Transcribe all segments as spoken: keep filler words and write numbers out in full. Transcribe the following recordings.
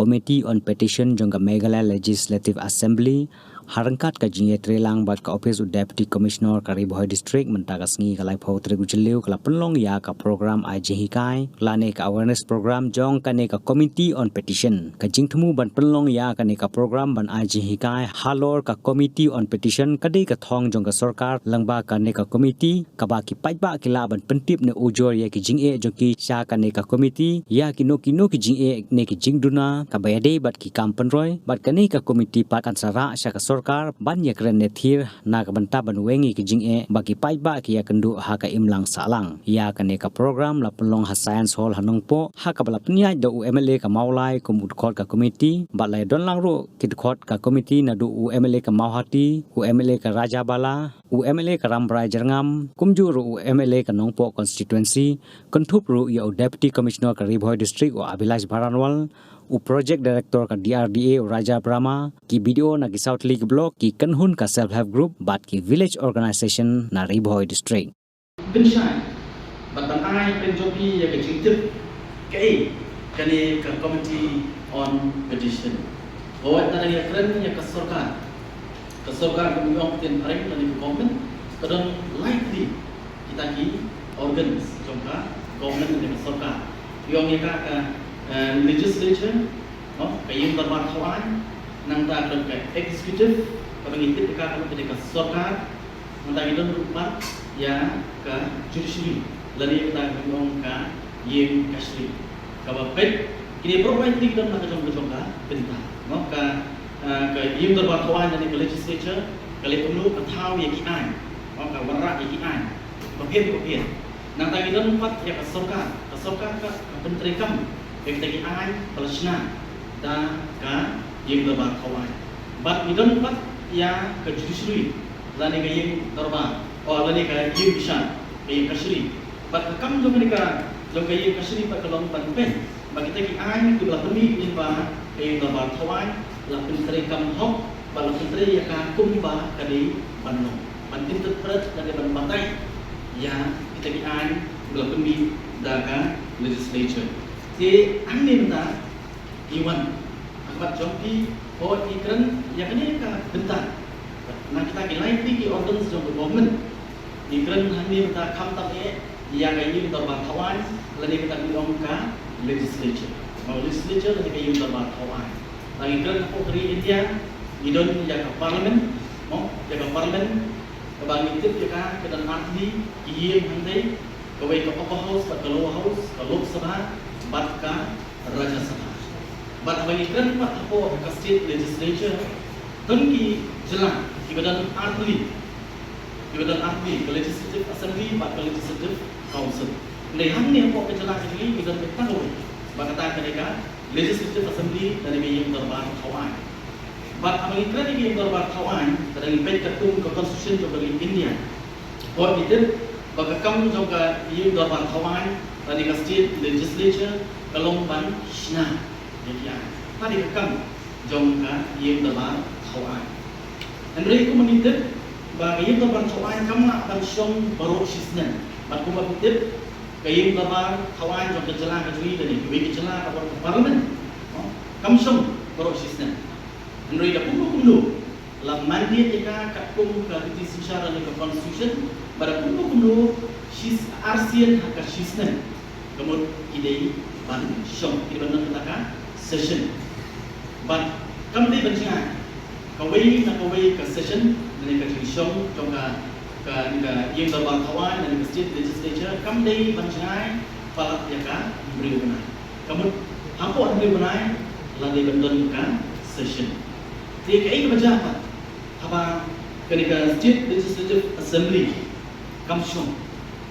Committee on Petition jong ka Meghalaya Legislative Assembly, ha ryngkat ka jingïatreilang bad ka ophis u Deputy Commissioner ka Ri Bhoi District, mynta ka sngi ka laiphew tarik u Jylliew ka la pynlong ïa ka program ai jinghikai lane ka awareness program jong kane ka Committee on Petition. Ka jingthmu ban pynlong ïa kane ka program ban ai jinghikai halor ka Committee on Petition ka dei ka thong jong ka sorkar lyngba kane ka committee, kaba ki paidbah ki lah ban pyntip ne ujor ïa ki jingeh jong ki sha kane ka committee, ïa kino kino ki jingeh ne ki jingduna kaba ïadei bad ki kam pynroi, bad kane ka committee pat kan sa rah sha ka sorkar ban ïakren ne thier na ka bynta ban weng ïa ki jingeh ba ki paidbah ki ïakynduh ha ka imlang sahlang. Ïa kane ka program la pynlong ha Science Hall ha Nongpoh, ha kaba la pynïaid da u M L A ka Mawlai kum u dkhot ka committee, bad la ïadon lang ruh ki dkhot ka committee naduh u M L A ka Mawhati, u M L A ka Rajabala, u M L A ka Rambrai Jyrngam, kumjuh ruh u M L A ka Nongpoh constituency, kynthup ruh ïa u Deputy Commissioner ka Ri Bhoi District u Abhilash Baranwal, u Project Director ka D R D A u Raja Brahma, ki B D O na ki saw tylli ki block, ki kynhun ka Self Help Group bad ki village organization na Ri Bhoi District. Pynshai bad ban ai pynjop ïa ka jingtip kaei kane ka Committee on Petition. Hooid, nga dang ïakren ïa ka sorkar. Ka sorkar ka ong ktien phareng lane ka government, ka don lai tylli kita ki organs jong ka government lane ka sorkar. Ki ong ïa ka ka, eh, legislature, no, ka ïing dorbar thaw aiñ, nangta ka don ka executive, kaba ngi tip ïa ka ka don ka sorkar, nangta ngi don ruh pat ïa ka judiciary, lane kata ka ong ka ïing kashari. Kaba peit, kine baroh lai tylli ki don na ka jong ka jong ka bynta, no, ka, ah, ka ïing dorbar thaw aiñ lane ka legislature ka leh kumno, ka thaw ïa ki aiñ, no, ka wanrah ïa ki aiñ bapher bapher. Nangta ngi don pat ïa ka sorkar, ka sorkar ka, ka pyntreikam ïa kita ki aiñ ba la shna da ka ïing dorbar thaw aiñ. Bad ngi don pat ïa ka judiciary, lane ka ïing dorbar, oh, lane ka ïing bishar, ka ïing kashari. Bad ka kam jong kane ka, jong ka ïing kashari pat ka long ban peit ba kita ki aiñ kiba la pynmih lyngba ka ïing dorbar thaw aiñ la pyntreikam hok, ba la pyntrei ïa ka kumba ka dei ban long, ban interpret lane ban batai ïa kita ki aiñ kiba la pynmih da ka legislature. Te hangne mynta ngi wan ha khmat jong phi, hooid, ngi kren ïa kane ka bynta na kita ki lai tylli ki organs jong ka government. Ngi kren hangne mynta khamtam eh ïa ka ïing dorbar thaw aiñ, lane kata ki ong ka legislature. Mo, legislature lane ka ïing dorbar thaw aiñ. Ngi kren hapoh ka ri India, ngi don ïa ka parliament, mo, ïa ka parliament, kaba ngi tip ïa ka, ka don ar tylli ki ïing hangtei, kawei ka upper house bad ka lower house, ka Lok Sabha bad ka Rajya Sabha. Bad haba ngi kren pat hapoh ka state legislature, don ki jylla kiba don ar tylli, kiba don ar tylli, ka Legislative Assembly bad ka Legislative Council. Hynrei hangne hapoh ka jylla ka jong ngi, ngi don kata kawei, ba kata ka dei ka Legislative Assembly lane ka ïing dorbar thaw aiñ. Bad haba ngi kren ïa ka ïing dorbar thaw aiñ, lada ngi peit katkum ka constitution jong ka ri India, hooid, ngi tip ba ka kam jong ka ïing dorbar thaw aiñ lane ka state legislature ka long ban shna ïa ki aiñ. Kata ka dei ka kam jong ka ïing dorbar thaw aiñ. Hynrei kumba ngi tip ba ka ïing dorbar thaw aiñ kam lah ban shong baroh shisnem. Bad kumba ngi tip, ka ïing dorbar thaw aiñ jong ka jylla ka jong ngi lane kiwei ki jylla ka bor ka parliament, no, kam shong baroh shisnem. Hynrei da kumno kumno la mandate ïa ka katkum ka riti synshar lane ka constitution, ba da kumno kumno shi, arsien ha ka shisnem ka mut ki dei ban shong, ki dei ban don kata ka session. Bad kam dei ban jngai kawei na kawei ka session lane ka jingshong jong ka, ka, ka ïing dorbar thaw aiñ lane ka state legislature, kam dei ban jngai palat ïa ka hynriew bnai. Ka mut hapoh hynriew bnai la dei ban don ka session. Te kaei kaba jia pat haba kane ka State Legislative Assembly kam shong?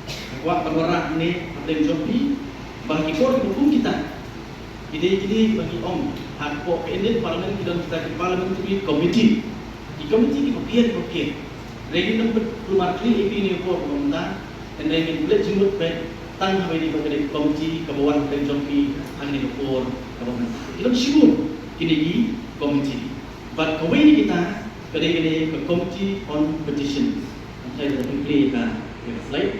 Nga kwah ban wanrah hangne hapdeng jong phi ba ki por kiba kum kita ki dei kine ba ngi ong hapoh ka Indian Parliament ki don kita ki parliamentary committee, ki committee kiba pher kiba pher. Hynrei ngin ym pynkulmar khlieh ïa phi ha kane ka por kaba mynta, hynrei ngin pynleit jingmut beit tang ha kawei na kawei ka committee kaba wan hapdeng jong phi ha kane ka por kaba mynta. Ki don shibun kine ki committee. Bad kawei na kita ka dei kane ka Committee on Petitions. Ngan sa ïa pynplie ïa ka, ïa ka slide.